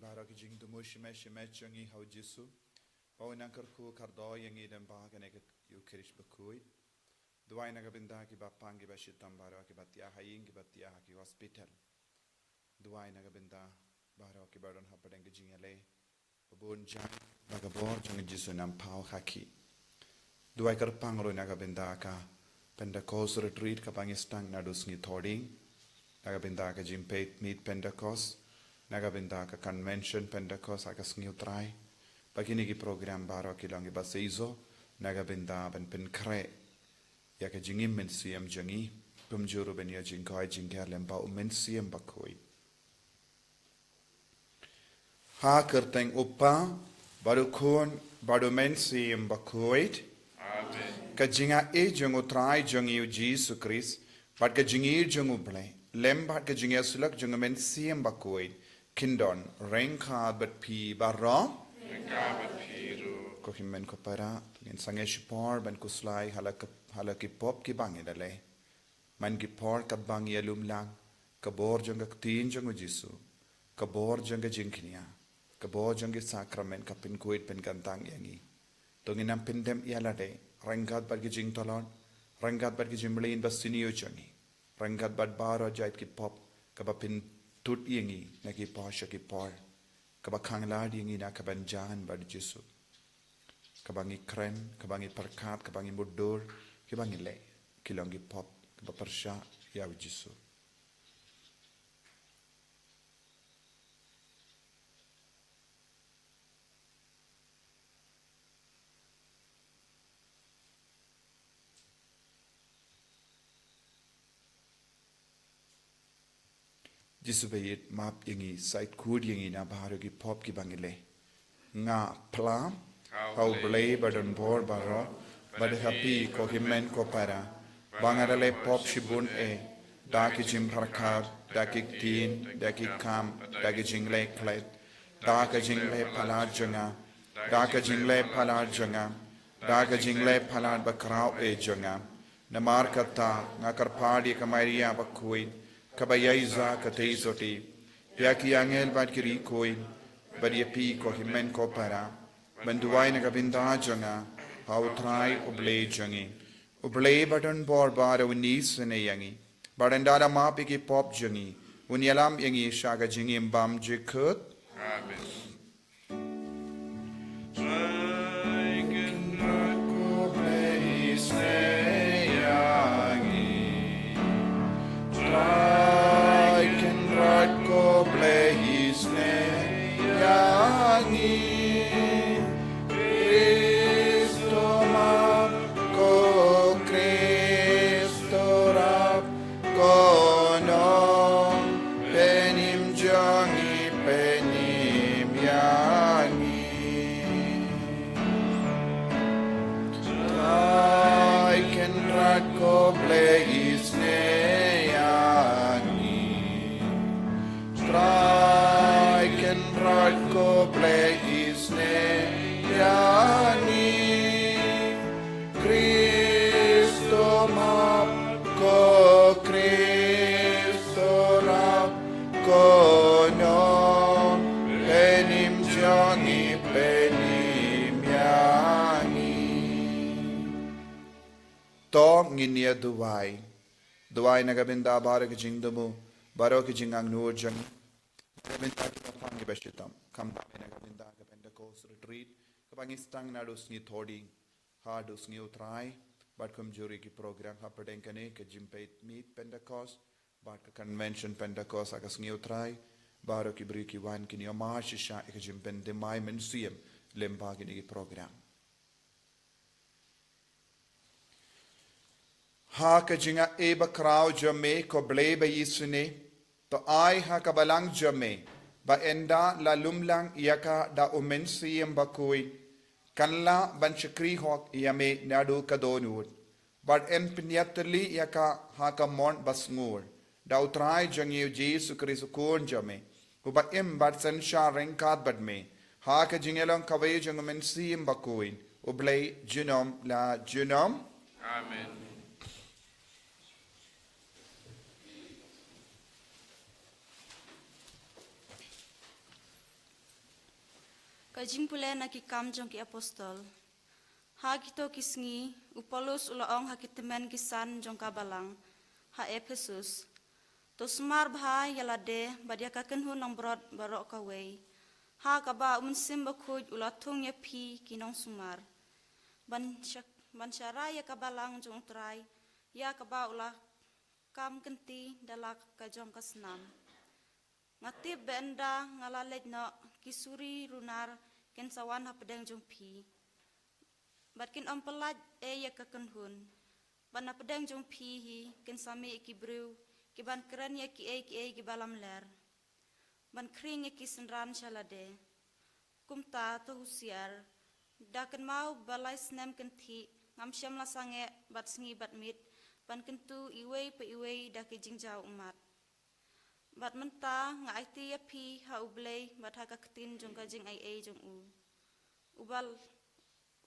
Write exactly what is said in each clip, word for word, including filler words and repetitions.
Baroh ki jingthmu shimet shimet jong ngi ha u Jisu, ba u nang kyrkhu kyrdoh ïa ngi lyngba kane ka Ïukharist bakhuid. Duwai na ka bynta kiba pang kiba shitom baroh, kiba thiah ha ïing, kiba thiah ha ki hospital. Duwai na ka bynta baroh kiba don hapdeng ka jingïaleh. Ba bun jait ba ka bor jong u Jisu un nang paw ha ki. Duwai kyrpang ruh na ka bynta ka Pentecost Retreat kaba ngi sdang naduh sngi Thohdieng, na ka bynta ka jingpeit miet Pentecost, na ka bynta ka Convention Pentecost ha ka sngi U Trai. Ba kine ki program baroh ki long kiba seisoh na ka bynta ban pynkhreh ïa ka jingim mynsiem jong ngi, kumjuh ruh ban ïoh jingkoit jingkhiah lyngba u Mynsiem Bakhuid. Ha ka kyrteng u Kpa, bad u Khun, bad u Mynsiem Bakhuid. Amen. Ka jingaiei jong u Trai jong ngi u Jisu Khrist, bad ka jingïeit jong u Blei, lem bad ka jingïasyllok jong u Mynsiem Bakhuid, kin don ryngkat bad phi baroh. Ryngkat bad phi ruh. Ko hynmen ko para, ngin sangeh shipor ban khuslai ha la ki, ha la ki pop kiba ngi la leh. Man ki por katba ngi ïalum lang, ka bor jong ka ktien jong u Jisu, ka bor jong ka jingkñia, ka bor jong ki sakramen ka pynkhuid pynkyntang ïa ngi. To ngin nang pyndem ïa lade ryngkat bad ki jingtlot, ryngkat bad ki jingmlien ba sniew jong ngi, ryngkat bad baroh jait ki pop kaba pyntud ïa ngi na ki por sha ki por, kaba khang lad ïa ngi na ka ban jan bad u Jisu. Kaba ngi kren, kaba ngi pyrkhat, kaba ngi mutdur, kiba ngi leh, ki long ki pop kiba pyrshah ïa u Jisu. Jisu baieit, map ïa ngi, sait khuid ïa ngi na baroh ki pop kiba ngi leh. Nga phla ha u Blei ba don bor baroh, bad ha phi ko hynmen ko para, ba nga la leh pop shibun eh, da ki jingpyrkhat, da ki ktien, da ki kam, da ki jingleh klet, da ka jingleh palat jong nga, da ka jingleh palat jong nga, da ka jingleh palat bakhraw eh jong nga. Namar kata nga kyrpad ïa ka Maria bakhuid, kaba ïaishah katei sotti, ïa ki angel bad ki riewkhuid, bad ïa phi ko hynmen ko para, ban duwai na ka bynta jong nga ha u Trai u Blei jong ngi. U Blei ba don bor baroh un isynei ïa ngi, bad ynda la map ïa ki pop jong ngi, un ïalam ïa ngi sha ka jingim bymjukut. Amen. Trai Kynrad ko Blei isynei ïa ngi. Trai Kynrad ko Blei isynei ïa ngi. Khristo map, ko Khristo rap, ko nongpynim jong ngi, pynim ïa ngi. Trai Kynrad ko Blei isynei ïa ngi. Trai Kynrad ko Blei isynei ïa ngi. Khristo map, ko Khristo rap, ko nongpynim jong ngi, pynim ïa ngi. To ngin ïa duwai. Duwai na ka bynta baroh ki jingthmu, baroh ki jingangnud jong ngi. Na ka bynta kiba pang kiba shitom, khamtam na ka bynta ka Pentecost Retreat kaba ngi sdang naduh sngi Thohdieng haduh sngi U Trai, bad kumjuh ruh ki program hapdeng kane ka jingpeit miet Pentecost bad ka Convention Pentecost ha ka sngi U Trai. Baroh ki briew ki wan kin ïoh mad shisha ïa ka jingpynthymmai mynsiem lyngba kine ki program. Ha ka jingaiei bakhraw jong me, ko Blei ba isynei, to ai ha ka balang jong me ba ynda la lum lang ïa ka da u Mynsiem Bakhuid, kan lah ban shakri hok ïa me naduh ka dohnud, bad yn pynïatylli ïa ka ha ka mon basngur da U Trai jong ngi U Jisu Khrist U Khun jong me, uba im bad synshar ryngkat bad me ha ka jingïalong kawei jong U Mynsiem Bakhuid, U Blei junom la junom. Amen. Ka jingpule na ki kam jong ki apostol. Ha kito ki sngi, u Paulus u la ong ha ki tymmen ki san jong ka balang, ha Ephesus. To sumar bha ïa lade, bad ïa ka kynhun langbrot baroh kawei. Ha kaba u Mynsiem Bakhuid u la thung ïa phi ki nongsumar. Ban sha-, ban sharai ïa ka balang jong u Trai, ïa kaba u la kam kynti da la ka jong ka snam. Nga tip ba ynda nga la leit noh ki suri runar kin sa wan hapdeng jong phi. Bad kin ym pyllait ei ïa ka kynhun. Bad na pdeng jong phi hi kin sa mih ki briew, ki ban kren ïa kiei kiei kiba lamler. Ban khring ïa ki synran sha lade. Kumta to husiar. Da kynmaw ba lai snem kynthih, ngam shym la sangeh, bad sngi bad miet, ban kyntu iwei pa iwei da ki jingjaw ummat. Bad mynta nga aiti ïa phi ha U Blei, bad ha ka ktien jong ka jingaiei jong u. U bal-,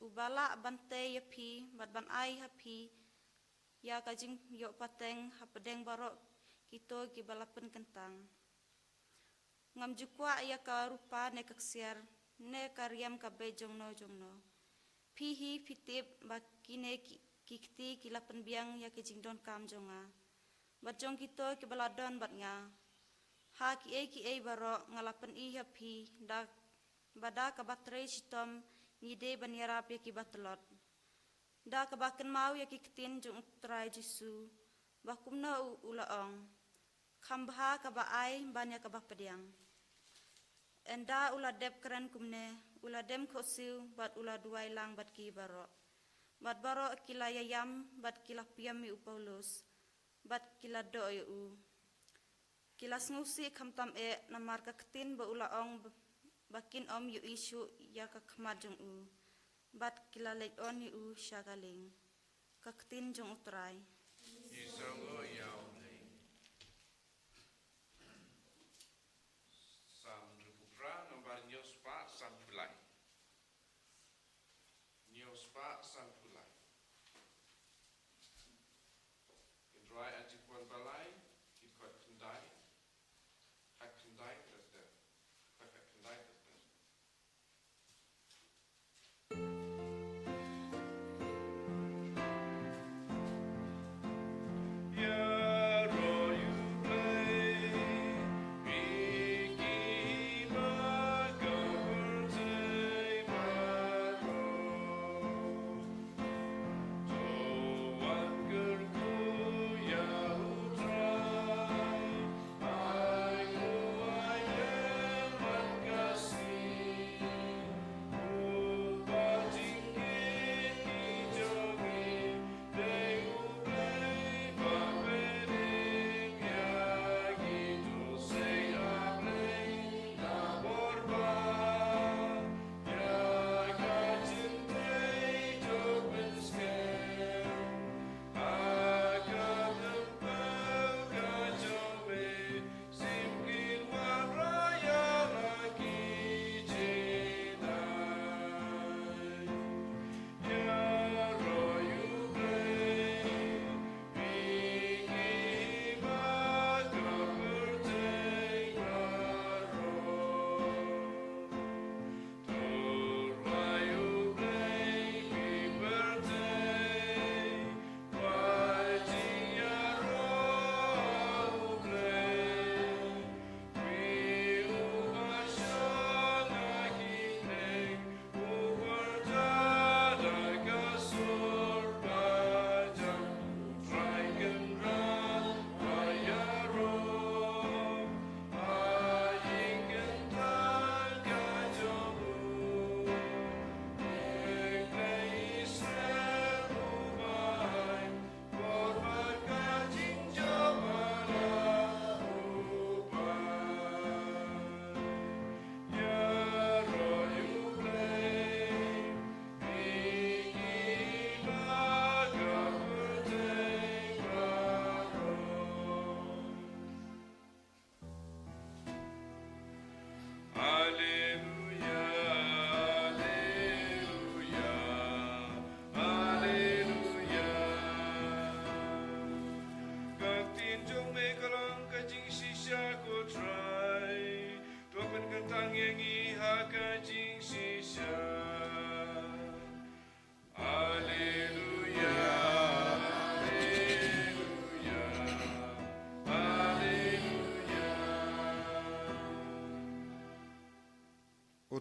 u ba lah ban tei ïa phi, bad ban ai ha phi, ïa ka jingïoh pateng, hapdeng baroh kito kiba la pynkyntang. Ngam ju kwah ïa ka rupa ne ka ksiar, ne ka riam ka beit jongno jongno. Phi hi phi tip ba kine ki, ki kti ki la pynbiang ïa ki jingdonkam jong nga. Bad jong kito kiba la don bad nga. Ha kiei kiei baroh nga la pyni ha phi, da, ba da kaba trei shitom ngi dei ban ïarap ïa kiba tlot. Da kaba kynmaw ïa ki ktien jong u Trai Jisu, ba kumno u, u la ong. Kham bha kaba ai ban ïa kaba pdiang. Ynda u la dep kren kumne, u la dem khohsiew bad u la duwai lang bad ki baroh. Bad baroh ki la ïaïam bad ki la pyrshang ïa u Paulus. Bad ki la doh ïa u. Ki la sngewsih khamtam eh namar ka ktien ba u la ong ba, ba kin ym ïohi shuh ïa ka khmat jong u. Bad ki la leit on ïa u sha ka lieng. Ka ktien jong u Trai. Ngi sngewnguh ïa u Blei. Salm hynriewphew phra, nambar hynñiew spah sanphew lai. Hynñiew spah sanphew lai. Hynrei ha jingpynbalai, ki dkhot khyndai, khatkhyndai ter ter. Khatkhyndai ter ter.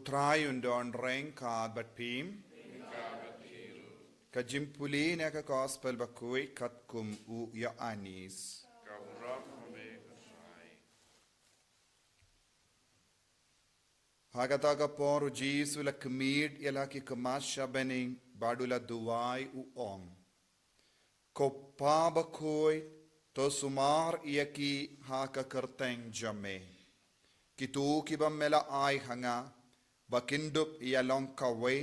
Trai un don ryngkat bad phi. Ka jingpule na ka Gospel bakhuid katkum u Ïoannis. Ka burom ha me ko Trai. Ha kata ka por u Jisu u la khmih ïa la ki khmat sha bneng bad u la duwai u ong, Ko Pa bakhuid, to sumar ïa ki ha ka kyrteng jong me. Kito kiba me la ai ha nga, ba kin dup ïa long kawei,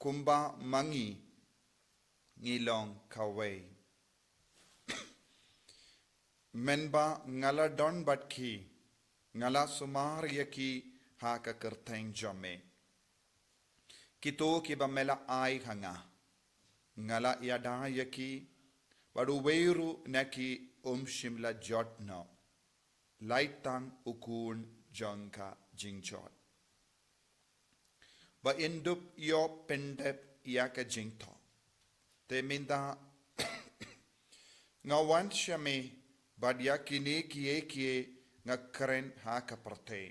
kumba ma ngi ngi long kawei. Mynba nga la don bad ki, nga la sumar ïa ki ha ka kyrteng jong me. Kito kiba me la ai ha nga, nga la ïada ïa ki, bad uwei ruh na ki um shym la jot noh, lait tang u khun jong ka jingjot, ba yn dup ïoh pyndep ïa ka jingthoh. Te mynta nga wan sha me, bad ïa kine kiei kiei nga kren ha ka pyrthei,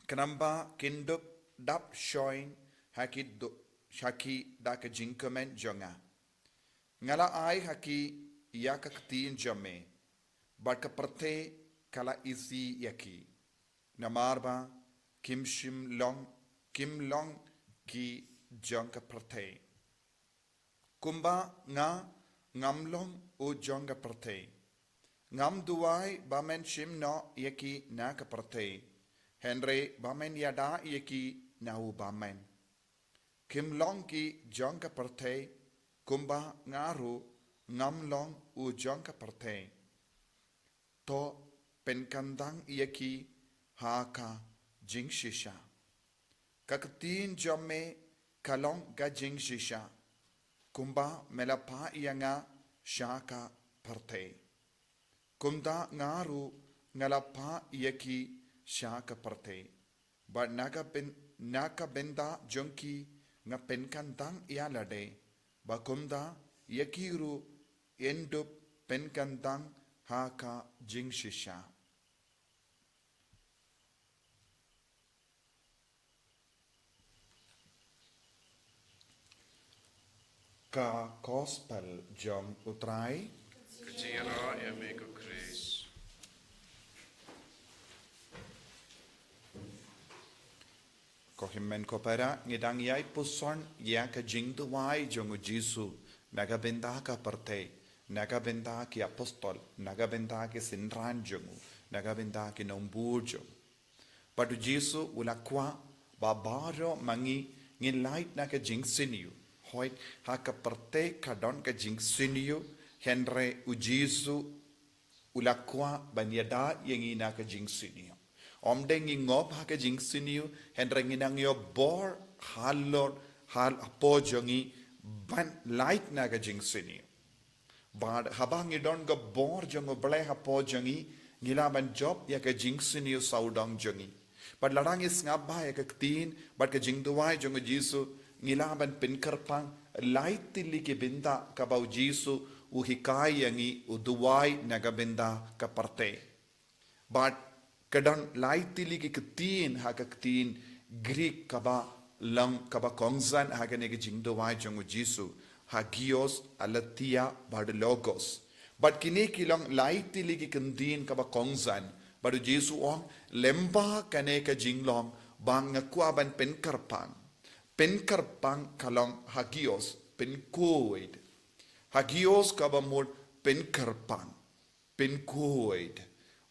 khnang ba kin dup dap shongshit ha ki do-, ha ki da ka jingkmen jong nga. Nga la ai ha ki ïa ka ktien jong me, bad ka pyrthei ka la isih ïa ki, namar ba kim shym long, kim long ki jong ka pyrthei, kumba nga ngam long u jong ka pyrthei. Ngam duwai ba men shim noh ïa ki na ka pyrthei, hynrei ba men ïada ïa ki na u bymman. Kim long ki jong ka pyrthei, kumba nga ruh ngam long u jong ka pyrthei. To pynkandang ïa ki ha ka jingshisha. Ka ktien jong me ka long ka jingshisha. Kumba me la phah ïa nga sha ka pyrthei, kumta nga ruh nga la phah ïa ki sha ka pyrthei. Bad na ka byn-, na ka bynta jong ki nga pynkandang ïa lade, ba kumta ïa ki ruh yn dup pynkandang ha ka jingshisha. Ka Gospel jong u Trai. Ka jingïaroh ïa me ko Khrist. Ko hynmen ko para, ngi dang ïai puson ïa ka jingduwai jong u Jisu na ka bynta ka pyrthei, na ka bynta ki apostol, na ka bynta ki synran jong u, na ka bynta ki nongbud jong u. Bad u Jisu u la kwah ba baroh ma ngi ngin lait na ka jingsniew. Hooid, ha ka pyrthei ka don ka jingsniew, hynrei u Jisu u la kwah ban ïada ïa ngi na ka jingsniew. Ym dei ngi ngop ha ka jingsniew, hynrei ngi nang ïoh bor halor, hal hapoh jong ngi ban lait na ka jingsniew. Bad haba ngi don ka bor jong U Blei hapoh jong ngi, ngi lah ban jop ïa ka jingsniew sawdong jong ngi. Bad lada ngi sngap bha ïa ka ktien bad ka jingduwai jong u Jisu, ngi lah ban pynkyrpang lai tylli ki bynta kaba u Jisu u hikai ïa ngi, u duwai na ka bynta ka pyrthei. Bad ka don lai tylli ki ktien ha ka ktien Greek kaba long, kaba kongsan ha kane ka jingduwai jong u Jisu, hagios, aletheia bad logos. Bad kine ki long lai tylli ki ktien kaba kongsan. Bad u Jisu u ong, lyngba kane ka jinglong ba nga kwah ban pynkyrpang. Pynkyrpang ka long hagios, pynkhuid. Hagios kaba mut pynkyrpang, pynkhuid.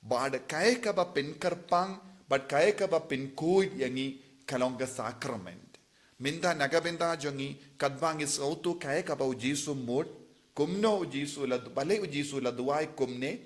Bad kaei kaba pynkyrpang bad kaei kaba pynkhuid ïa ngi ka long ka sakrament. Mynta na ka bynta jong ngi, katba ngi sngewthuh kaei kaba u Jisu mut, kumno u Jisu la, balei u Jisu la duwai kumne,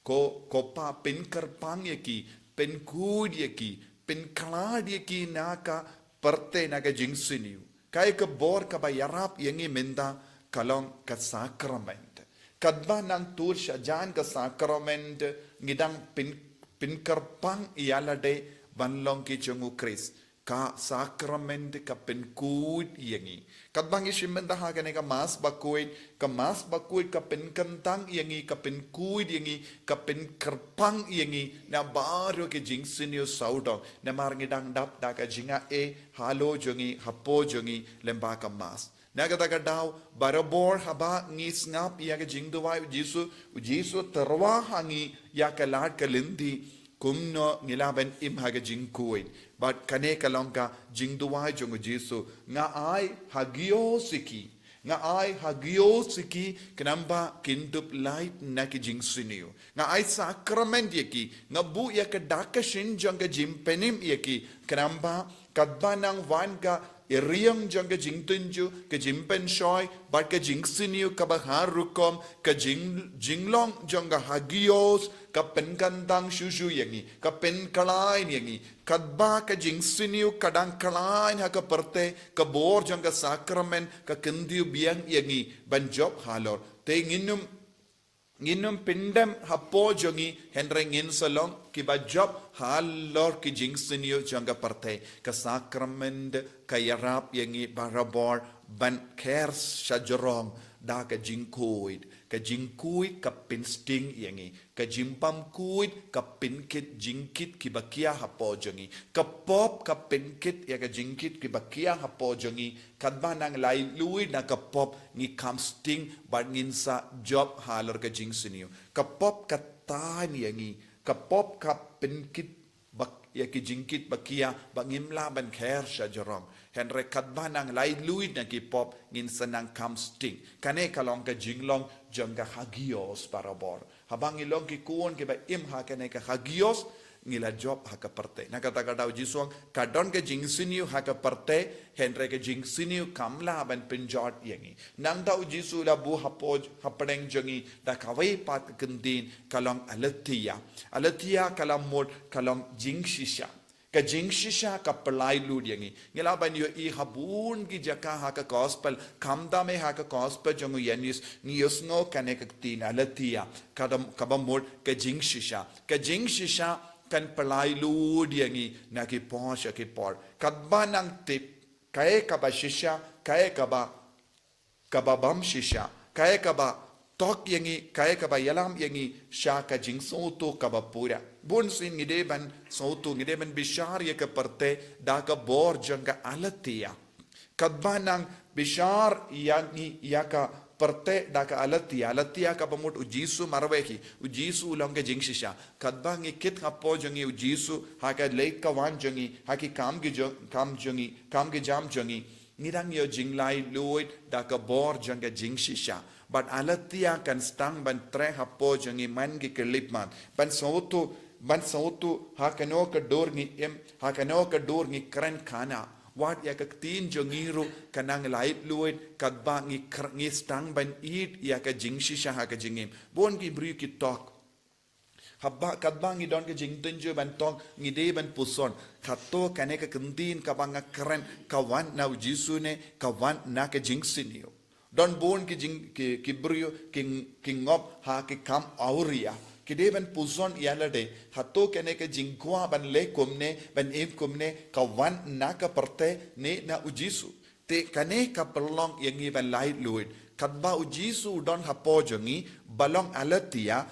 ko, ko Pa pynkyrpang ïa ki, pynkhuid ïa ki, pynkhlad ïa ki na ka pyrthei na ka jingsniew. Kaei ka bor kaba ïarap ïa ngi mynta ka long ka sakrament. Katba nang tur shajan ka sakrament ngi dang pyn, pynkyrpang ïa lade ban long ki jong u Khrist. Ka sakrament ka pynkhuid ïa ngi. Katba ngi shim bynta ha kane ka Mass bakhuid, ka Mass bakhuid ka pynkyntang ïa ngi, ka pynkhuid ïa ngi, ka pynkyrpang ïa ngi na baroh ki jingsniew sawdong. Namar ngi dang dap da ka jingaiei halor jong ngi, hapoh jong ngi, lyngba ka Mass. Na kata ka daw, barabor haba ngi sngap ïa ka jingduwai u Jisu, u Jisu tyrwa ha ngi ïa ka lad ka lynti, kumno ngi lah ban im ha ka jingkhuid. Bad kane ka long ka jingduwai jong u Jisu, nga ai hagios ïa ki. Nga ai hagios ïa ki, khnang ba kin dup lait na ki jingsniew. Nga ai sakrament ïa ki, nga buh ïa ka dak ka shin jong ka jingpynim ïa ki, khnang ba katba nang wan ka ïariang jong ka jingtynjuh, ka jingpynshoi, bad ka jingsniew kaba har rukom, ka jing, jinglong jong ka hagios, ka pynkyntang shuh shuh ïa ngi, ka pynkhlaiñ ïa ngi, katba ka jingsniew ka dang khlaiñ ha ka pyrthei, ka bor jong ka sakrament, ka kyntiew biang ïa ngi, ban jop halor. Te ngin ym, ngin ym pyndem hapoh jong ngi, hynrei ngin sa long kiba jop halor ki jingsniew jong ka pyrthei. Ka sakrament ka ïarap ïa ngi barabor ban kher shajrong da ka jingkhuid. Ka jingkhuid ka pynsting ïa ngi. Ka jingbymkhuid ka pynkit jingkit kiba khia hapoh jong ngi. Ka pop ka pynkit ïa ka jingkit kiba khia hapoh jong ngi. Katba nang laitluid na ka pop ngi kham sting bad ngin sa jop halor ka jingsniew. Ka pop ka tan ïa ngi. Ka pop ka pynkit ba, ïa ki jingkit ba khia ba ngim lah ban kher shajrong. Hynrei katba nang laitluid na ki pop ngin sa nang kham sting. Kane ka long ka jinglong jong ka hagios barabor. Haba ngi long ki khun kiba im ha kane ka hagios, ngi la jop ha ka pyrthei. Na kata ka daw Jisu u ong, ka don ka jingsniew ha ka pyrthei, hynrei ka jingsniew kam lah ban pynjot ïa ngi. Nangta u Jisu u la buh hapoh, hapdeng jong ngi da kawei pat ka kyntien, ka long aletheia. Aletheia ka la mut ka long jingshisha. Ka jingshisha ka pyllait lut ïa ngi. Ngi lah ban ïohi ha bun ki jaka ha ka gospel, khamtam eh ha ka gospel jong u Ïoannis, ngi ïohsngew kane ka ktien aletheia, kaba, kaba mut ka jingshisha. Ka jingshisha kan pyllait lut ïa ngi na ki por sha ki por. Katba nang tip kaei kaba shisha, kaei kaba kaba bym shisha, kaei kaba tok ïa ngi, kaei kaba ïalam ïa ngi sha ka jingsngewthuh kaba pura. Bun sien ngi dei ban sngewthuh, ngi dei ban bishar ïa ka pyrthei da ka bor jong ka aletheia. Katba nang bishar ïa ngi ïa ka pyrthei da ka aletheia, aletheia kaba mut u Jisu marwei hi, u Jisu u long ka jingshisha. Katba ngi kit hapoh jong ngi u Jisu, ha ka leit ka wan jong ngi, ha ki kam ki jong, kam jong ngi, kam ki jam jong ngi, ngi dang ïoh jinglaitluid da ka bor jong ka jingshisha. Bad aletheia kan sdang ban treh hapoh jong ngi man ki khyllipmat. Ban sngewthuh, ban sngewthuh ha kano ka dur ngi im, ha kano ka dur ngi kren khana. Wat ïa ka ktien jong ngi ruh ka nang laitluid katba ngi kr-, ngi sdang ban ïeit ïa ka jingshisha ha ka jingim. Bun ki briew ki tok. Haba katba ngi don ka jingtynjuh ban tok, ngi dei ban puson. Kato kane ka ktien kaba nga kren ka wan na u Jisu ne ka wan na ka jingsniew. Don bun ki jing, ki, ki briew ki, ki ngop ha ki kam awria. Ki dei ban puson ïa lade. Hato kane ka jingkwah ban leh kumne, ban im kumne, ka wan na ka pyrthei ne na u Jisu. Te kane ka pynlong ïa ngi ban laitluid. Katba u Jisu u don hapoh jong ngi, ba long aletheia,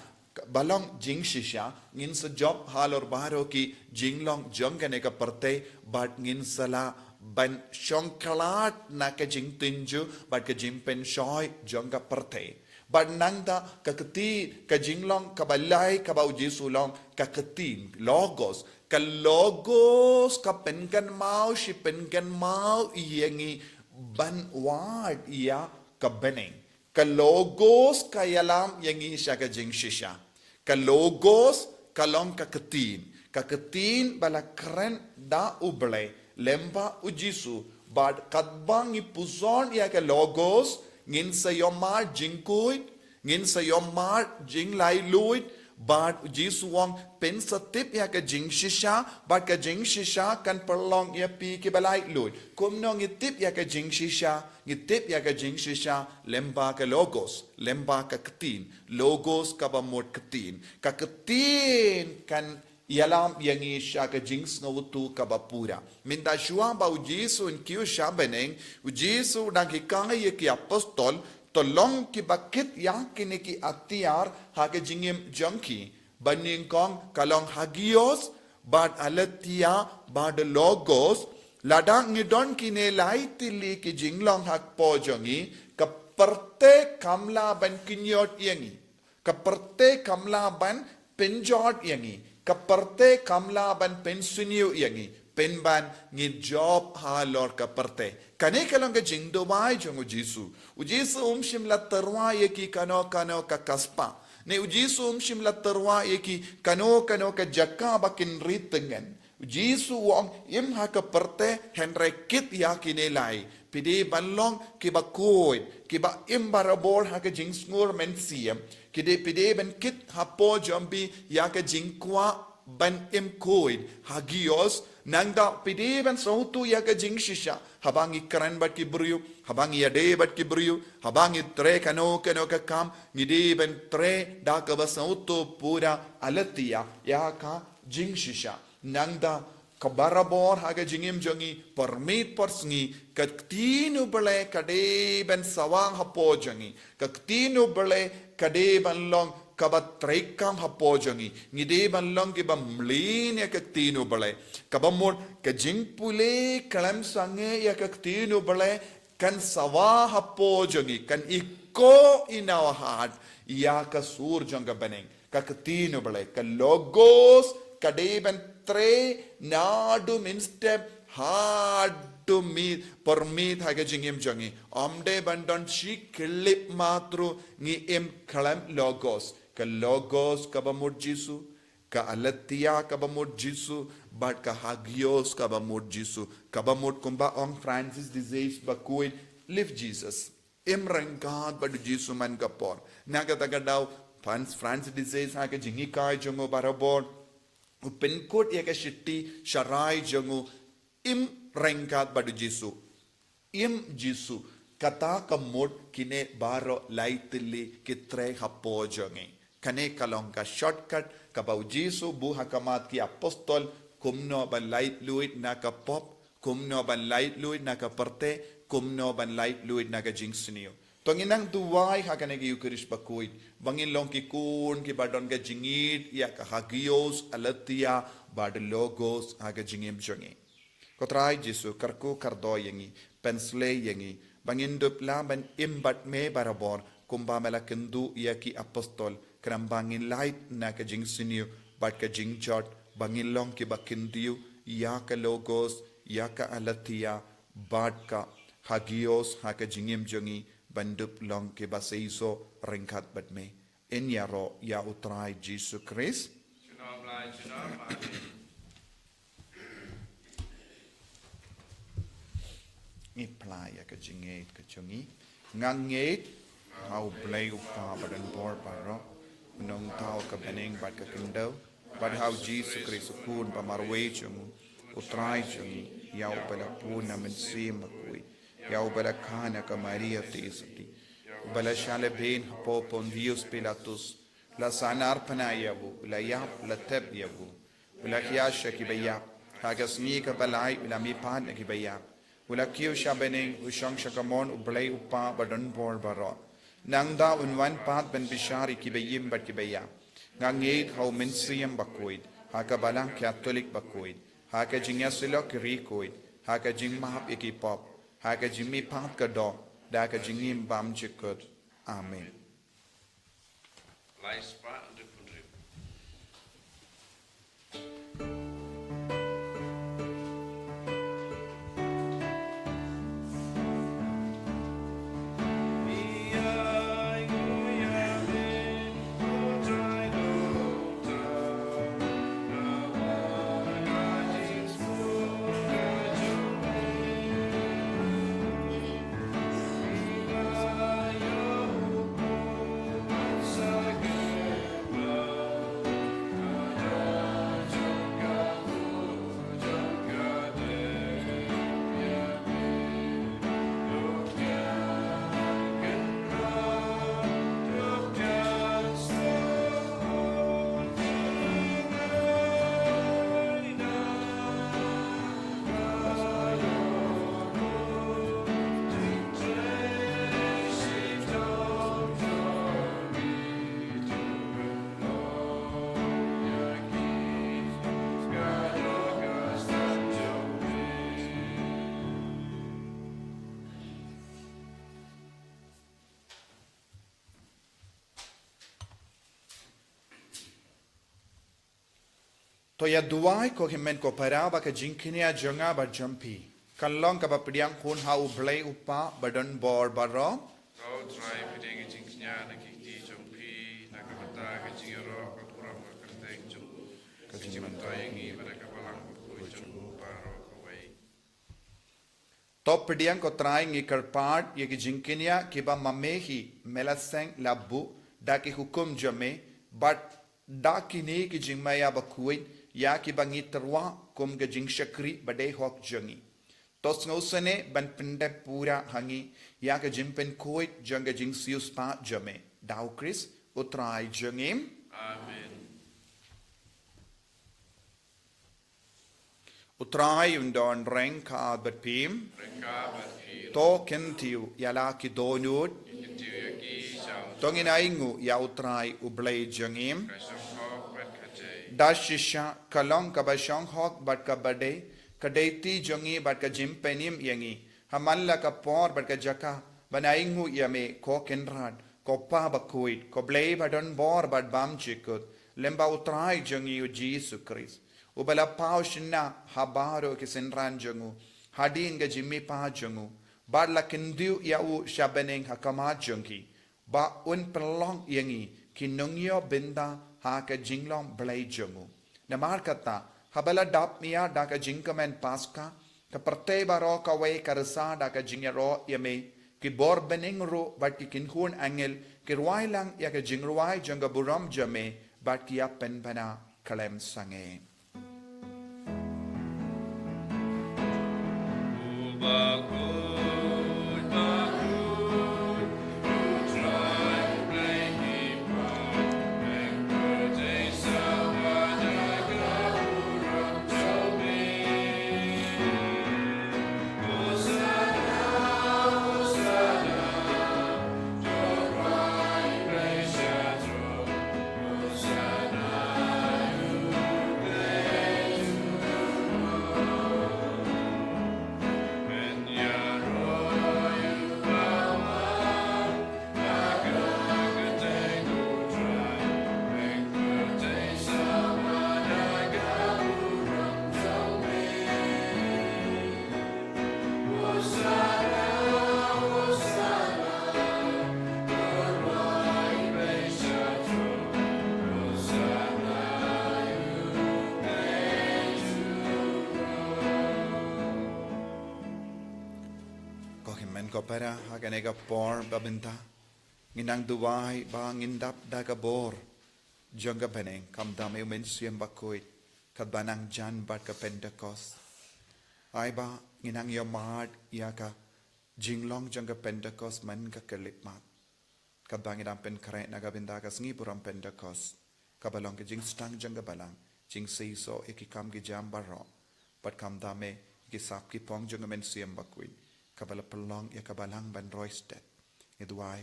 ba long jingshisha, ngin sa jop halor baroh ki jinglong jong kane ka pyrthei, bad ngin sa lah ban shong khlad na ka jingtynjuh, bad ka jingpynshoi jong ka pyrthei. Bad nangta ka kti, ka jinglong kaba lai kaba u Jisu u long, ka ktien, logos. Ka logos ka pynkynmaw shi pynkynmaw ïa ngi ban wad ïa ka bneng. Ka logos ka ïalam ïa ngi sha ka jingshisha. Ka logos ka long ka ktien. Ka ktien ba la kren da u Blei lyngba u Jisu. Bad katba ngi puson ïa ka logos, ngin sa ïohmad jingkhuid, ngin sa ïohmad jinglaitluid, bad u Jisu u ong phin sa tip ïa ka jingshisha, bad ka jingshisha kan pynlong ïa phi kiba laitluid. Kumno ngi tip ïa ka jingshisha, ngi tip ïa ka jingshisha lyngba ka logos, lyngba ka ktien, logos kaba mut ktien. Ka ktien kan ïalam ïa ngi sha ka jingsngewthuh kaba pura. Mynta shuwa ba u Jisu un kiew sha bneng, u Jisu u dang hikai ïa ki apostol, to long kiba kit ïa kine ki atiar ha ka jingim jong ki. Ba nyngkong ka long hagios, bad aletheia, bad logos, lada ngi don kine lai tylli ki jinglong hapoh jong ngi, ka pyrthei kam lah ban kynjot ïa ngi. Ka pyrthei kam lah ban pynjot ïa ngi. Ka pyrthei kam lah ban pynsniew ïa ngi. Pynban ngi jop halor ka pyrthei. Kane ka long ka jingduwai jong u Jisu. U Jisu um shym la tyrwa ïa ki kano kano ka kaspa. Ne u Jisu um shym la tyrwa ïa ki kano kano ka jaka ba kin ri tyngen. U Jisu u ong, im ha ka pyrthei, hynrei kit ïa kine lai. Phi dei ban long kiba khuid, kiba im barabor ha ka jingsngur mynsiem. Ki dei, phi dei ban kit hapoh jong phi ïa ka jingkwah ban im khuid, hagios, nangta phi dei ban sngewthuh ïa ka jingshisha. Haba ngi kren bad ki briew, haba ngi ïadei bad ki briew, haba ngi trei kano kano ka kam, ngi dei ban trei da kaba sngewthuh pura, aletheia, ïa ka jingshisha. Nangta ka barabor ha ka jingim jong ngi, pyrmit pyrsngi, ka ktien u Blei ka dei ban sawa hapoh jong ngi. Ka ktien u Blei ka dei ban long kaba treikam hapoh jong ngi. Ngi dei ban long kiba mlien ïa ka ktien u Blei. Kaba mut ka jingpule khlem sangeh ïa ka ktien u Blei kan sawa hapoh jong ngi, kan echo in our heart ïa ka sur jong ka bneng. Ka ktien u Blei, ka logos, ka dei ban trei naduh mynstep haduh miet, pyrmit ha ka jingim jong ngi. Ym dei ban don shi khyllipmat ruh ngi im khlem logos. Ka logos kaba mut Jisu, ka aletheia kaba mut Jisu, bad ka hagios kaba mut Jisu. Kaba mut kumba ong Francis de Sales bakhuid, live Jesus. Im ryngkat bad u Jisu man ka por. Na kata ka daw, Francis de Sales ha ka jinghikai jong u barabor, u pynkut ïa ka shithi sharai jong u, im ryngkat bad u Jisu. Im Jisu, kata ka mut kine baroh lai tylli ki trei hapoh jong ngi. Kane ka long ka shortcut kaba u Jisu u buh ha khmat ki apostol, kumno ban laitluid na ka pop, kumno ban laitluid na ka pyrthei, kumno ban laitluid na ka jingsniew. To ngin nang duwai ha kane ka Eukharist bakhuid, ba ngin long ki khun kiba don ka jingïeit ïa ka hagios, aletheia, bad logos ha ka jingim jong ngi. Ko Trai Jisu, kyrkhu kyrdoh ïa ngi, pynshlei ïa ngi, ba ngin dup lah ban im bad me barabor, kumba me la kynduh ïa ki apostol, khnang ba ngin lait na ka jingsniew, bad ka jingjot, ba ngin long kiba kyntiew ïa ka logos, ïa ka aletheia, bad ka hagios ha ka jingim jong ngi, ban dup long kiba seisoh ryngkat bad me. Yn ïaroh ïa u Trai Jisu Khrist. Ngi phla ïa ka jingngeit ka jong ngi. Nga ngeit ha u Blei u Kpa badonbor baroh, u nongthaw ka bneng bad ka khyndew, bad ha u Jisu Khrist u Khun ba marwei jong u, u Trai jong ngi, ïa uba la pun na Mynsiem Bakhuid, ïa uba la kha na ka Maria Theisotti, uba la shah lehbeiñ hapoh Pontius Pilatus, la sahnarphna ïa u, la ïap, la thep ïa u, u la hiar sha kiba ïap, ha ka sngi kaba lai u la mihpat na kiba ïap, u la kiew sha bneng, u shong sha kamon u Blei u Kpa badonbor baroh. Nangta un wan pat ban bishar ïa kiba im bad kiba ïap. Nga ngeit ha u Mynsiem Bakhuid, ha ka Balang Katholik bakhuid, ha ka jingïasyllok ki riewkhuid, ha ka jingmap ïa ki pop, ha ka jingmihpat ka doh, da ka jingim bymjukut. Amen. Ïa duwai ko hynmen ko para ba ka jingkñia jong nga bad jong phi kan long kaba pdiang hun ha U Blei U Kpa ba don bor baroh. To Trai, pdiang ka jingkñia na ki kti jong phi, na ka bynta ka jingïaroh ka burom ka kyrteng jong u, ka jingmyntoi ïa ngi bad ka balang bakhuid jong u baroh kawei. To pdiang ko Trai, ngi kyrpad ïa ki jingkñia kiba ma me hi me la seng la buh da ki hukum jong me, bad da kine ki jingmaïa bakhuid ïa kiba ngi tyrwa kum ka jingshakri ba dei hok jong ngi. To sngewsynei ban pyndep pura ha ngi ïa ka jingpynkhuid jong ka jingsiewspah jong me. Da U Khrist U Trai jong ngi. Amen. U Trai un don ryngkat bad phi. Ryngkat bad phi. To kyntiew ïa la ki dohnud. Kyntiew ïa ki sha U Trai. To ngin ainguh ïa U Trai U Blei jong ngi. Ka shong hok bad ka jai. Da shisha ka long kaba shong hok bad kaba dei, ka dei ti jong ngi bad ka jingpynim ïa ngi ha man la ka por bad ka jaka ban ainguh ïa me, ko Kynrad, ko Pa bakhuid, ko Blei ba don bor bad bymjukut, lem bad U Trai jong ngi U Jisu Khrist, uba la paw shynna ha baroh ki synran jong u hadien ka jingmihpat jong u, bad la kyntiew ïa u sha bneng ha khmat jong ki, ba un pynlong ïa ngi ki nongïoh bynta ha ka jinglong Blei jong u. Namar kata, haba la dap mih da ka jingkmen Paska, ka pyrthei baroh kawei ka risa da ka jingïaroh ïa me, ki bor bneng ruh bad ki kynhun angel ki rwai lang ïa ka jingrwai jong ka burom jong me, bad ki ïa pynbna khlem sangeh. Ko hynmen ko para, ha kane ka por ba bynta ngin nang duwai ba ngin dap da ka bor jong ka bneng, khamtam ïa U Mynsiem Bakhuid, katba nang jan bad ka Pentekost. Ai ba ngin nang ïohmad ïa ka jinglong jong ka Pentekost man ka khyllipmat, katba ngi dang pynkhreh na ka bynta ka sngi burom Pentekost, kaba long ka jingsdang jong ka balang, jingseisoh ïa ki kam ki jam baroh, bad khamtam ïa ki sap ki phong jong ka Mynsiem Bakhuid, kaba la pynlong ïa ka balang ban roi stet. Ngi duwai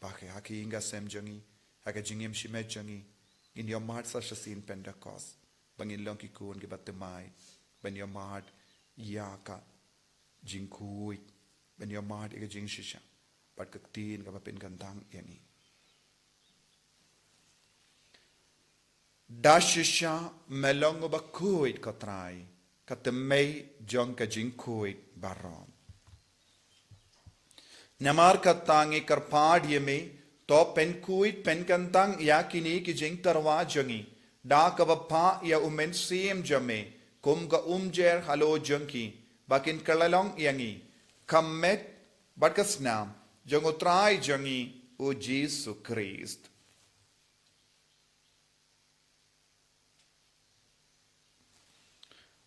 ba ha ka ïing ka sem jong ngi, ha ka jingim shimet jong ngi, ngin ïohmad sa shisien Pentekost, ba ngin long ki khun kiba thymmai ban ïohmad ïa ka jingkhuid, ban ïohmad ïa ka jingshisha bad ka ktien kaba pynkyntang ïa ngi. Da shisha me long uba khuid, ko Trai, ka thymmei jong ka jingkhuid baroh. Namar kata ngi kyrpad ïa me, to pynkhuid pynkyntang ïa kine ki jingtyrwa jong ngi da kaba phah ïa U Mynsiem jong me kum ka umjer halor jong ki, ba kin kylla long ïa ngi ka met bad ka snam jong U Trai jong ngi U Jisu Khrist.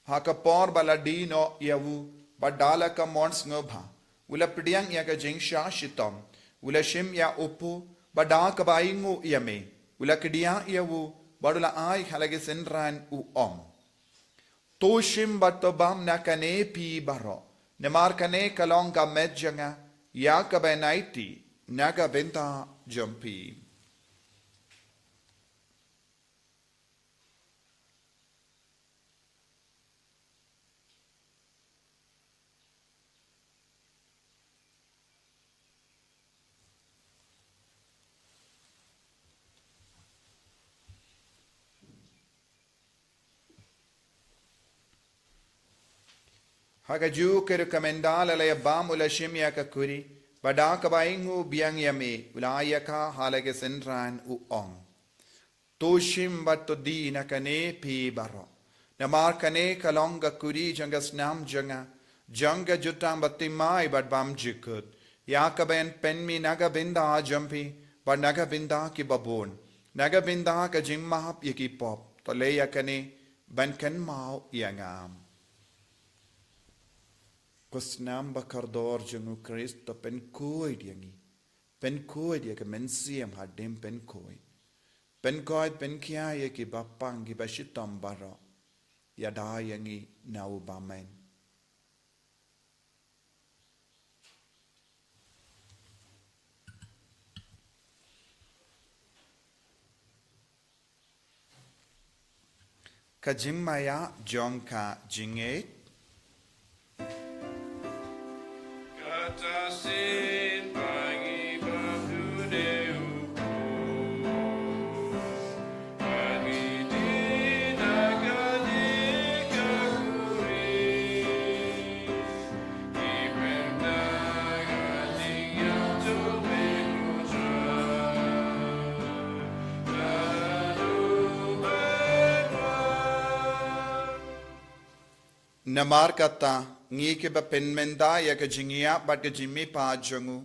Ha ka por ba la die noh ïa u, bad da la ka mon sngewbha, u la pdiang ïa ka jingshah shitom, u la shim ïa u pud, bad da kaba ainguh ïa me, u la kdiah ïa u, bad u la ai ha la ki synran, u ong: To shim bad to bam na kane phi baroh, namar kane ka long ka met jong nga ïa kaba nai tih na ka bynta jong phi. Ha kajuh ka ruh ka mynta lada la ïa bam u la shim ïa ka kuri, bad da kaba ainguh biang ïa me, u la ïa ka ha la ka synran u ong. To shim bad to die na kane phi baroh. Namar kane ka long ka kuri jong ka snam jong nga, jong ka jutang bathymmai bad bymjukut, ïa kaba yn pynmih na ka bynta jong phi, bad na ka bynta kiba bun, na ka bynta ka jingmap ïa ki pop. To leh ïa kane ban kynmaw ïa nga. Ko snam ba kordor jong u Khrist, to pynkhuid ïa ngi. Pynkhuid ïa ka mynsiem hadien pynkhuid. Pynkhuid, pynkhia ïa kiba pang, kiba shitom baroh. Ïada ïa ngi na u bymman. Ka jingmaïa jong ka jingngeit. Kata sien ba ngi bam duh ne u Blei, ba ngi die na kane ka kuri. Namar kata, ngi kiba pynmynta ïa ka jingïap bad ka jingmihpat jong u,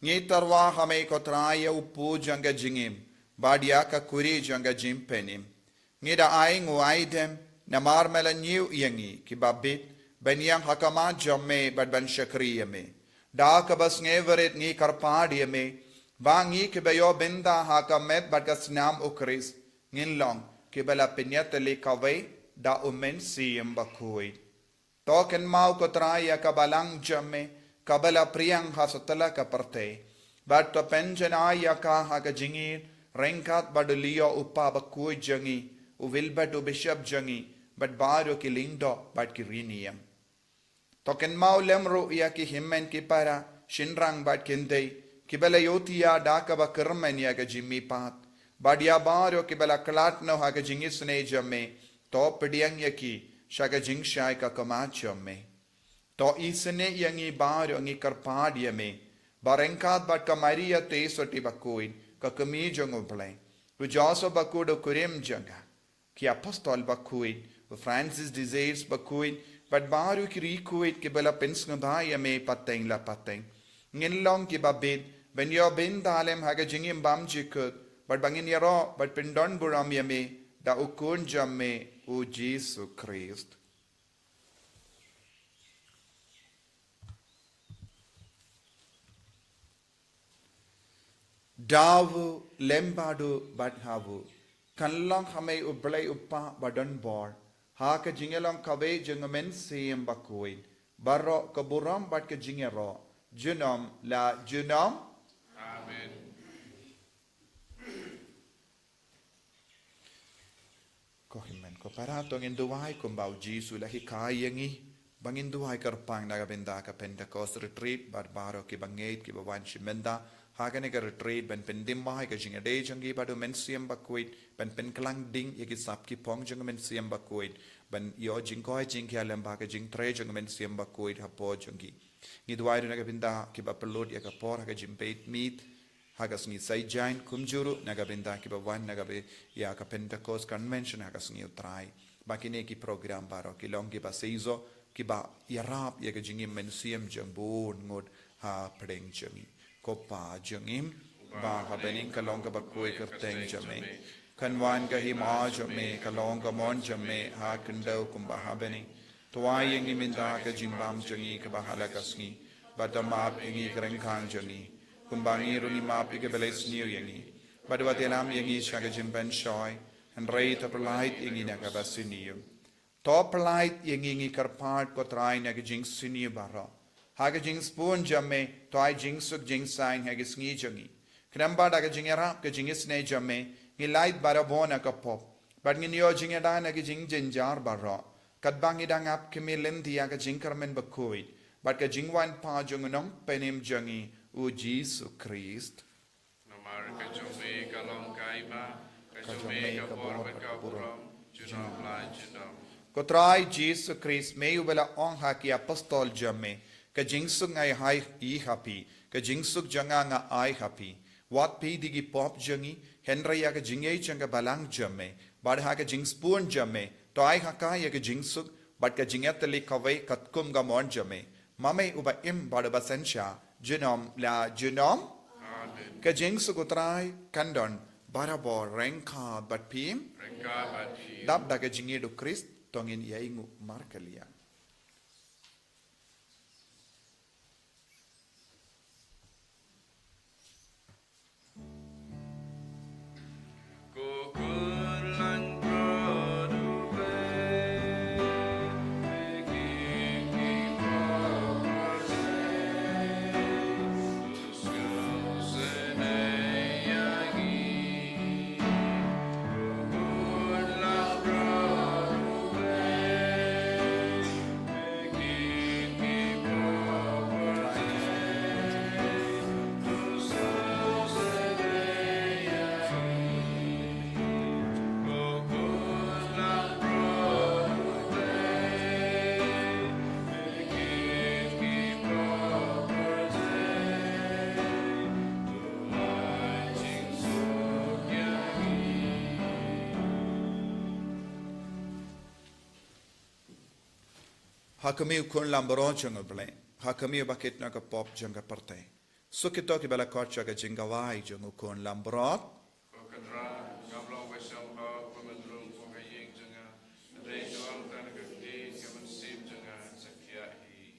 ngi tyrwa ha me ko Trai ïa u pud jong ka jingim, bad ïa ka kuri jong ka jingpynim. Ngi da ainguh aidem, namar me la ñiew ïa ngi kiba bit, ban ïeng ha khmat jong me bad ban shakri ïa me. Da kaba sngewrit ngi kyrpad ïa me, ba ngi kiba ïoh bynta ha ka met bad ka snam u Khrist, ngin long kiba la pynïatylli kawei da u Mynsiem Bakhuid. To kynmaw ko Trai ïa ka balang jong me, kaba la phriang ha satlak ka pyrthei. Bad to pynjanai ïa ka ha ka jingïeit, ryngkat bad u Leo u Kpa bakhuid jong ngi, u Wilbert u Bishop jong ngi, bad baroh ki lyngdoh bad ki riewniam. To kynmaw lem ruh ïa ki hynmen ki para, shynrang bad kynthei, kiba la ïohthiah da kaba kyrmen ïa ka jingmihpat. Bad ïa baroh kiba la khlad noh ha ka jingisynei jong me, to pdiang ïa ki sha ka jingshai ka khmat jong me. To isynei ïa ngi baroh, ngi kyrpad ïa me, ba ryngkat bad ka Maria Theisotti bakhuid, ka kmie jong u Blei, u Joseph bakhuid u kurim jong ka, ki apostol bakhuid, u Francis de Sales bakhuid, bad baroh ki riewkhuid kiba la pynsngewbha ïa me pateng la pateng, ngin long kiba bit ban ïoh bynta lem ha ka jingim bymjukut, bad ba ngin ïaroh bad pyndonburom ïa me da u Khun jong me, u Jisu Khrist. Da u lem bad u bad ha u, kan long ha me u Blei u Kpa badonbor, ha ka jingïalong kawei jong u Mynsiem Bakhuid, baroh ka burom bad ka jingïaroh, junom la junom. Amen. Ko hynmen ko para, to ngin duwai kumba u Jisu u la hikai ïa ngi. Ba ngin duwai kyrpang na ka bynta ka Pentecost Retreat, bad baroh kiba ngeit kiba wan shim bynta ha kane ka retreat, ban pynthymmai ka jingïadei jong ki bad u Mynsiem Bakhuid, ban pynkhlaiñ ding ïa ki sap ki phong jong u Mynsiem Bakhuid, ban ïoh jingkoit jingkhiah lem bad ka jingtrei jong u Mynsiem Bakhuid hapoh jong ki. Ngi duwai ruh na ka bynta kiba pynlut ïa ka por ha ka jingpeit-miet ha ka sngi Saitjaiñ, kumjuh ruh na ka bynta kiba wan na ka bynta ïa ka Pentecost Convention ha ka sngi U Trai. Ba kine ki program baroh ki long kiba seisoh, kiba ïarap ïa ka jingim mynsiem jong bun ngut ha pdeng jong ngi. Ko Pa jong ngi ba ha bneng, ka long kaba khuid ka kyrteng jong me. Kan wan ka hima jong me, ka long ka mon jong me ha khyndew kumba ha bneng. To ai ïa ngi mynta ka jingbam jong ngi kaba ha la ka sngi. Bad to map ïa ngi ki ryngkang jong ngi, kumba ngi ruh ngi map ïa kiba leh sniew ïa ngi. Bad wat ïalam ïa ngi sha ka jingpynshoi, hynrei to pyllait ïa ngi na kaba sniew. To pyllait ïa ngi, ngi kyrpad ko Trai, na ka jingsniew baroh. Ha ka jingsbun jong me, to ai jingsuk jingsaiñ ha ka sngi jong ngi. Khnang ba da ka jingïarap ka jingisynei jong me, ngin lait barabor na ka pop. Bad ngin ïoh jingïada na ka jingjynjar baroh. Katba ngi dang ap khmih lynti ïa ka jingkyrmen bakhuid bad ka jingwan pat jong u Nongpynim jong ngi, u Jisu Khrist. Namar ka jong me ka long ka hima, ka jong me ka bor bad ka burom, junom la junom. Ko Trai Jisu Khrist, me uba la ong ha ki apostol jong me, ka jingsuk nga ai ha phi, ka jingsuk jong nga nga ai ha phi. Wat peit ïa ki pop jong ngi, hynrei ïa ka jingïeit jong ka balang jong me, bad ha ka jingsbun jong me, to ai ha ka ïa ka jingsuk, bad ka jingïatylli kawei katkum ka mon jong me. Ma me uba im bad uba synshar, junom la junom. Amen. Ka jingsuk u Trai kan don barabor ryngkat bad phi. Ryngkat bad phi. Dap da ka jingïeit u Khrist, to ngin ïa ïnguh markylliang. Ha khmih, ko Khun Lambrot jong U Blei, ha khmih ba kit na ka pop jong ka pyrthei. Suk ïa kito kiba la khot sha ka jingkawei jong U Khun Lambrot. Ko Kynrad, ngam long ba sngewbha ba men rung kum ha ïing jong nga, hynrei to ong tang ïa ka ktien ka mynsiem jong nga, sa thiah hi.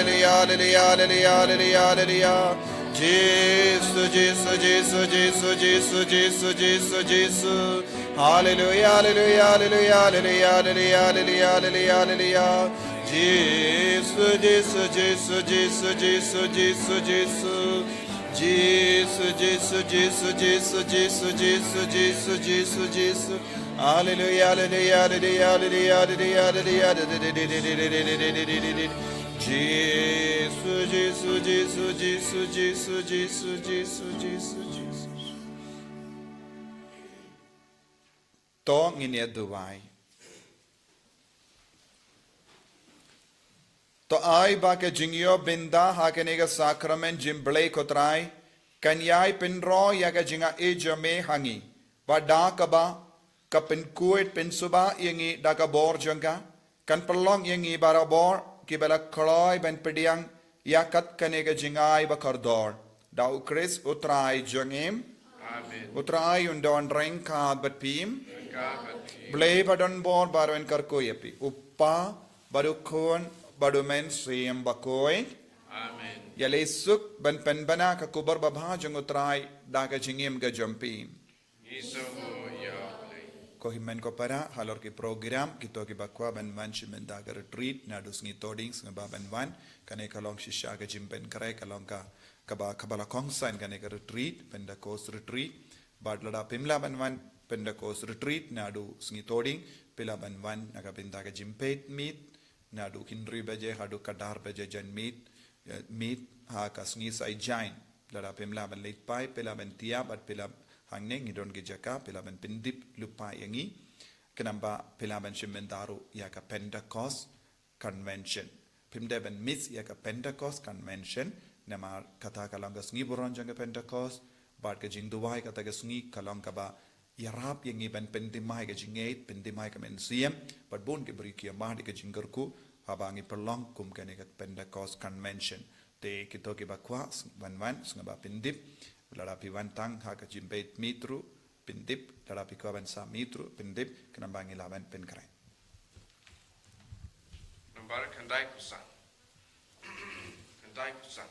Hallelujah, hallelujah, hallelujah, hallelujah, hallelujah. Jisu, Jisu, Jisu, Jisu, Jisu, Jisu, Jisu. Hallelujah, hallelujah, hallelujah, hallelujah, hallelujah, hallelujah, hallelujah. Jisu, Jisu, Jisu, Jisu, Jisu, Jisu, Jisu. Jisu, Jisu, Jisu, Jisu, Jisu, Jisu, Jisu, Jisu, Jisu. Hallelujah, hallelujah, hallelujah, hallelujah, hallelujah, hallelujah. Jisu, Jisu, Jisu, Jisu, Jisu, Jisu, Jisu, Jisu. To ngin ïa duwai. To ai ba ka jingïoh bynta ha kane ka sakramen jingblei ko Trai, kan ïai pynroi ïa ka jingaiei jong me ha ngi. Ba da kaba, ka pynkhuid pynsuba ïa ngi da ka bor jong ka, kan pynlong ïa ngi barabor, kiba la kloi ban pdiang, ïa kat kane ka jingai ba kordor. Da U Khrist U Trai jong ngi. Amen. U Trai un don ryngkat bad phi. Ryngkat bad phi. Blei ba don bor baroh un kyrkhu ïa phi. U Kpa, bad U Khun, bad U Mynsiem Bakhuid. Amen. Ïaleh suk ban pynbna ka khubor babha jong U Trai, da ka jingim ka jong phi. Ngi sngewbha ïa U Blei. Ko hynmen ko para, halor ki program, kito kiba kwah ban wan shim bynta ka retreat, naduh sngi Thohdieng, sngewbha ban wan, kane ka long shisha ka jingpynkhreh, ka long ka, kaba, kaba la kongsan kane ka retreat, Pentecost retreat, bad lada phim lah ban wan Pentecost retreat, naduh sngi Thohdieng, phi lah ban wan, na ka bynta ka jingpeit miet, naduh hynriew baje, haduh khatar baje janmiet, eh, miet, ha ka sngi Saitjaiñ. Lada phim lah ban leit phai, phi lah ban tiap, bad phi lah hangne ngi don ki jaka, phi lah ban pyndep lypa ïa ngi. Khnang ba phi lah ban shim bynta ruh ïa ka Pentecost Convention. Phim dei ban miss ïa ka Pentecost Convention, namar kata ka long ka sngi burom jong ka Pentecost, bad ka jingduwai kata ka sngi ka long kaba ïarap ïa ngi ban pynthymmai ka jingngeit, pynthymmai ka mynsiem, bad bun ki briew ki ïa mad ïa ka jingkyrkhu, haba ngi pynlong kum kane ka Pentecost Convention. Te kito kiba kwah, s-, wan wan, sngewbha pyndep, lada phi wan tang ha ka jingpeit miet ruh, pyndep, lada phi kwah ban sah miet ruh, pyndep, khnang ba ngi lah ban pynkhreh. Nambar khyndai phew san. Khyndai phew san.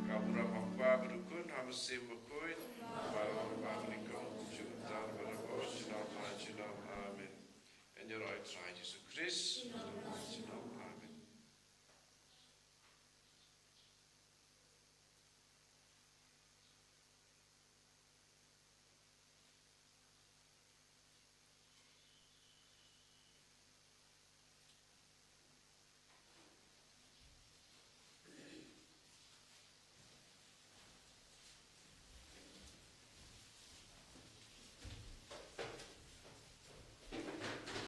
Ka burom ha u Kpa bad u Khun, ha u Mynsiem Bakhuid, ba la wan ba nyngkong, junom, junom, junom. Amen. Ïaroh ïa u Trai Jisu Khrist.